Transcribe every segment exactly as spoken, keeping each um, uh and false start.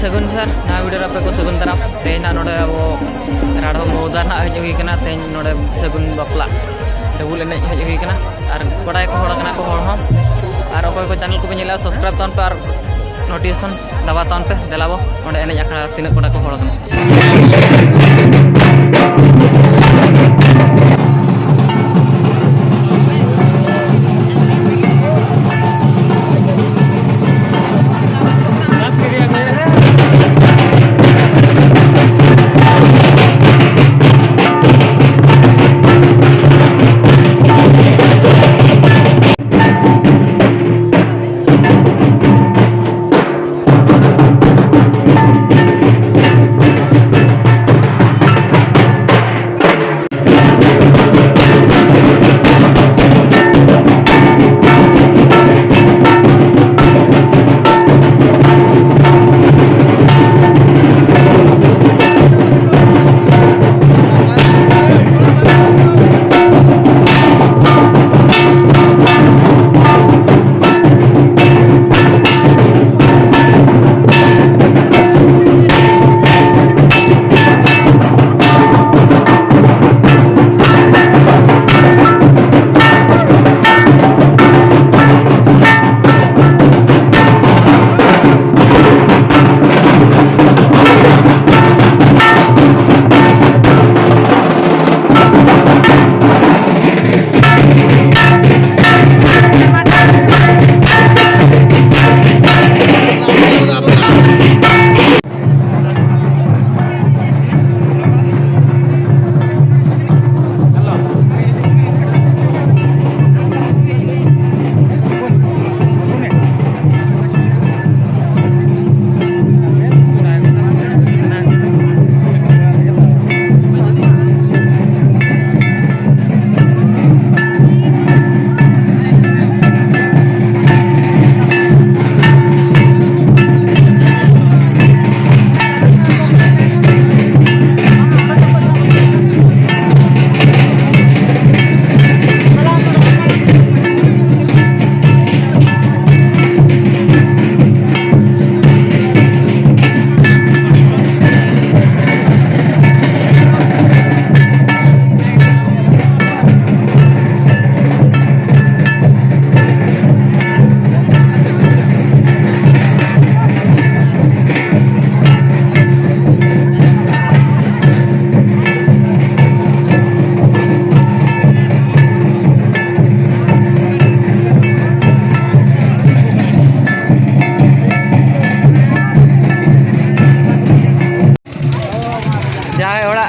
ᱥᱟᱹᱜᱩᱱ ᱡᱚᱦᱟᱨ, ᱱᱚᱣᱟ ᱵᱷᱤᱰᱤᱭᱳ ᱨᱮ ᱟᱯᱮ ᱠᱚ ᱥᱟᱹᱜᱩᱱ ᱫᱟᱨᱟᱢ᱾ ᱛᱮᱦᱮᱧ ᱱᱟᱜ ᱱᱚᱰᱮ ᱟᱵᱚ ᱨᱟᱲᱦᱚᱸ ᱢᱚᱦᱩᱫᱟ ᱱᱟᱜ ᱦᱮᱡ ᱦᱩᱭ ᱠᱟᱱᱟ᱾ ᱛᱮᱦᱮᱧ ᱱᱚᱰᱮ ᱥᱟᱹᱜᱩᱱ ᱵᱟᱯᱞᱟ ᱰᱟᱹᱵᱩᱞ ᱮᱱᱮᱡ ᱦᱮᱡ ᱦᱩᱭ ᱠᱟᱱᱟ᱾ ᱟᱨ ᱠᱚᱲᱟ ᱜᱮᱠᱚ ᱦᱚᱲ ᱠᱟᱱᱟ ᱠᱚ, ᱦᱚᱲ ᱦᱚᱸ᱾ ᱟᱨ ᱚᱠᱚᱭ ᱠᱚ ᱪᱮᱱᱮᱞ ᱠᱚᱯᱮ ᱧᱮᱞᱮᱫᱼᱟ, ᱥᱟᱵᱥᱠᱨᱟᱭᱤᱵᱽ ᱛᱟᱵᱚᱱ ᱯᱮ ᱟᱨ ᱱᱳᱴᱤᱯᱷᱤᱠᱮᱥᱚᱱ ᱫᱟᱵᱟᱣ ᱛᱟᱵᱚᱱ ᱯᱮ᱾ ᱫᱮᱞᱟ ᱵᱚ ᱚᱸᱰᱮ ᱮᱱᱮᱡ ᱟᱠᱷᱲᱟ ᱛᱤᱱᱟᱹᱜ ᱠᱚᱲᱟ ᱠᱚ ᱦᱚᱲ ᱠᱟᱱᱟ᱾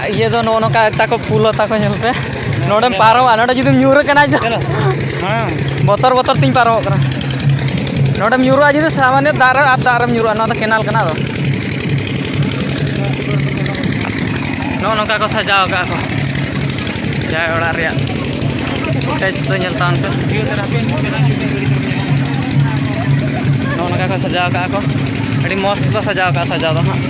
ᱤᱭᱟᱹ ᱫᱚ ᱱᱚᱜᱼᱚ ᱱᱚᱝᱠᱟ ᱛᱟᱠᱚ ᱯᱷᱩᱞ ᱛᱟᱠᱚ ᱧᱮᱞ ᱯᱮ᱾ ᱱᱚᱰᱮᱢ ᱯᱟᱨᱚᱢᱚᱜᱼᱟ, ᱱᱚᱰᱮ ᱡᱩᱫᱤᱢ ᱧᱩᱨ ᱟᱠᱟᱱᱟ, ᱤᱧ ᱫᱚ ᱦᱮᱸ᱾ ᱵᱚᱛᱚᱨ ᱵᱚᱛᱚᱨ ᱛᱤᱧ ᱯᱟᱨᱚᱢᱚᱜ ᱠᱟᱱᱟ᱾ ᱱᱚᱰᱮᱢ ᱧᱩᱨᱩᱜᱼᱟ ᱡᱩᱫᱤ, ᱥᱟᱢᱟᱱᱭᱚ ᱫᱟᱜ ᱨᱮ, ᱟᱨ ᱫᱟᱜ ᱨᱮᱢ ᱧᱩᱨᱩᱜᱼᱟ᱾ ᱱᱚᱣᱟ ᱫᱚ ᱠᱮᱱᱟᱞ ᱠᱟᱱᱟ ᱟᱫᱚ᱾ ᱱᱚᱜᱼᱚ ᱱᱚᱝᱠᱟ ᱠᱚ ᱥᱟᱡᱟᱣ ᱟᱠᱟᱫᱼᱟ ᱠᱚ ᱡᱟᱦᱟᱸᱭ ᱚᱲᱟᱜ ᱨᱮᱭᱟᱜ ᱯᱷᱩᱴᱮᱡᱽ ᱫᱚ ᱧᱮᱞ ᱛᱟᱵᱚᱱ ᱯᱮ᱾ ᱱᱚᱜᱼᱚ ᱱᱚᱝᱠᱟ ᱠᱚ ᱥᱟᱡᱟᱣ ᱟᱠᱟᱫᱼᱟ ᱠᱚ, ᱟᱹᱰᱤ ᱢᱚᱡᱽ ᱠᱚ ᱥᱟᱡᱟᱣ ᱟᱠᱟᱫᱼᱟ ᱥᱟᱡᱟᱣ ᱫᱚ ᱦᱟᱸᱜ᱾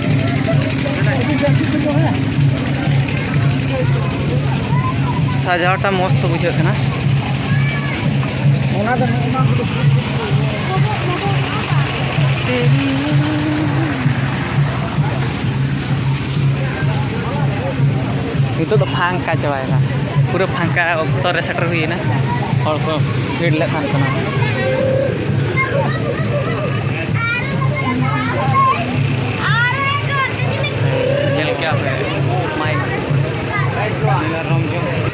ᱥᱟᱡᱟᱣᱴᱟ ᱢᱚᱡᱽ ᱛᱚ ᱵᱩᱡᱷᱟᱹᱜ ᱠᱟᱱᱟ᱾ ᱚᱱᱟ ᱫᱚ ᱱᱚᱜᱼᱚ ᱱᱚᱣᱟ ᱠᱚᱫᱚ ᱱᱤᱛᱚᱜ ᱫᱚ ᱯᱷᱟᱸᱠᱟ ᱪᱟᱵᱟᱭᱮᱱᱟ, ᱯᱩᱨᱟᱹ ᱯᱷᱟᱸᱠᱟ ᱚᱠᱛᱚ ᱨᱮ ᱥᱮᱴᱮᱨ ᱦᱩᱭᱮᱱᱟ᱾ ᱦᱚᱲ ᱠᱚ ᱵᱷᱤᱲ ᱞᱮᱠᱷᱟᱱ ᱠᱟᱱᱟ᱾ ᱧᱮᱞ ᱠᱮᱜᱼᱟ ᱯᱮ, ᱢᱟᱭ ᱧᱮᱞ ᱟᱨ ᱨᱚᱢ ᱡᱚᱝ᱾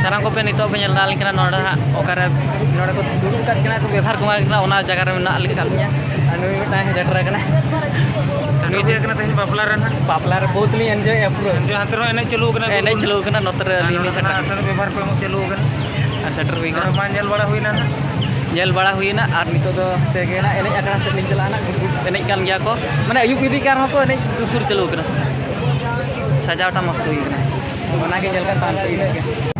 ᱥᱟᱱᱟᱢ ᱠᱚᱯᱮ ᱱᱤᱛᱚᱜ ᱯᱮ ᱧᱮᱞ ᱫᱟᱲᱮᱭᱟᱞᱤᱧ ᱠᱟᱱᱟ, ᱱᱚᱰᱮ ᱦᱟᱸᱜ ᱚᱠᱟᱨᱮ ᱱᱚᱰᱮ ᱠᱚ ᱫᱩᱲᱩᱵ ᱟᱠᱟᱫ ᱠᱤᱱᱟ, ᱠᱚ ᱵᱮᱵᱷᱟᱨ ᱠᱚ ᱮᱢᱟ ᱠᱤᱱᱟ, ᱚᱱᱟ ᱡᱟᱭᱜᱟ ᱨᱮ ᱢᱮᱱᱟᱜ ᱞᱤᱧ ᱠᱟᱜ ᱞᱤᱧᱟ᱾ ᱟᱨ ᱱᱩᱭ ᱢᱤᱫᱴᱟᱝ ᱥᱮᱴᱮᱨ ᱟᱠᱟᱱᱟ᱾ ᱱᱩᱭ ᱫᱚ ᱠᱟᱱᱟ ᱛᱮᱦᱮᱧ ᱵᱟᱯᱞᱟ ᱨᱮ ᱱᱟᱦᱟᱜ᱾ ᱵᱟᱯᱞᱟ ᱨᱮ ᱵᱚᱦᱩᱛ ᱞᱤᱧ ᱮᱱᱡᱚᱭ ᱮᱫᱼᱟ ᱯᱩᱨᱟᱹ᱾ ᱮᱱᱡᱚᱭ ᱦᱟᱱᱛᱮ ᱨᱮᱦᱚᱸ ᱮᱱᱮᱡ ᱪᱟᱹᱞᱩ ᱟᱠᱟᱱᱟ᱾ ᱮᱱᱮᱡ ᱪᱟᱹᱞᱩ ᱟᱠᱟᱱᱟ, ᱱᱚᱛᱮ ᱨᱮ ᱟᱨ ᱟᱹᱞᱤᱧ ᱱᱚᱰᱮ ᱞᱤᱧ ᱥᱮᱴᱮᱨ ᱠᱷᱚᱱᱟᱜ ᱟᱠᱟᱱᱟ᱾ ᱟᱨ ᱵᱮᱵᱷᱟᱨ ᱠᱚ ᱮᱢᱚᱜ ᱪᱟᱹᱞᱩ ᱟᱠᱟᱱᱟ᱾ ᱟᱨ ᱥᱮᱴᱮᱨ ᱦᱩᱭ ᱱᱚᱰᱮ ᱠᱟᱱᱟ᱾ ᱢᱟ ᱧᱮᱞ ᱵᱟᱲᱟ ᱦᱩᱭᱱᱟ ᱱᱟᱦᱟᱜ᱾ ᱧᱮᱞ ᱵᱟᱲᱟ ᱦᱩᱭᱱᱟ ᱟᱨ ᱱᱤᱛᱚᱜ ᱫᱚ ᱛᱮᱜᱮ ᱱᱟᱜ ᱮᱱᱮᱡ ᱟᱠᱷᱲᱟ ᱥᱮᱫ ᱞᱤᱧ ᱪᱟᱞᱟᱜᱼᱟ ᱱᱟᱜ᱾ ᱜᱩᱰ ᱜᱩᱰ ᱮᱱᱮᱡ ᱠᱟᱱ ᱜᱮᱭᱟ ᱠᱚ, ᱢᱟᱱᱮ ᱟᱹᱭᱩᱵ ᱤᱫᱤᱜ ᱠᱟᱱ ᱨᱮᱦᱚᱸ ᱠᱚ ᱮᱱᱮᱡ ᱥᱩᱨ ᱪᱟᱹᱞᱩ ᱟᱠᱟᱱᱟ᱾ ᱥᱟᱡᱟᱣᱴᱟ ᱢᱚᱥᱛ ᱦᱩᱭ ᱠᱟᱱᱟ᱾ ᱚᱱᱟᱜᱮ ᱧᱮᱞ ᱠᱟᱛᱮ ᱤᱱᱟᱹᱜ ᱜᱮ᱾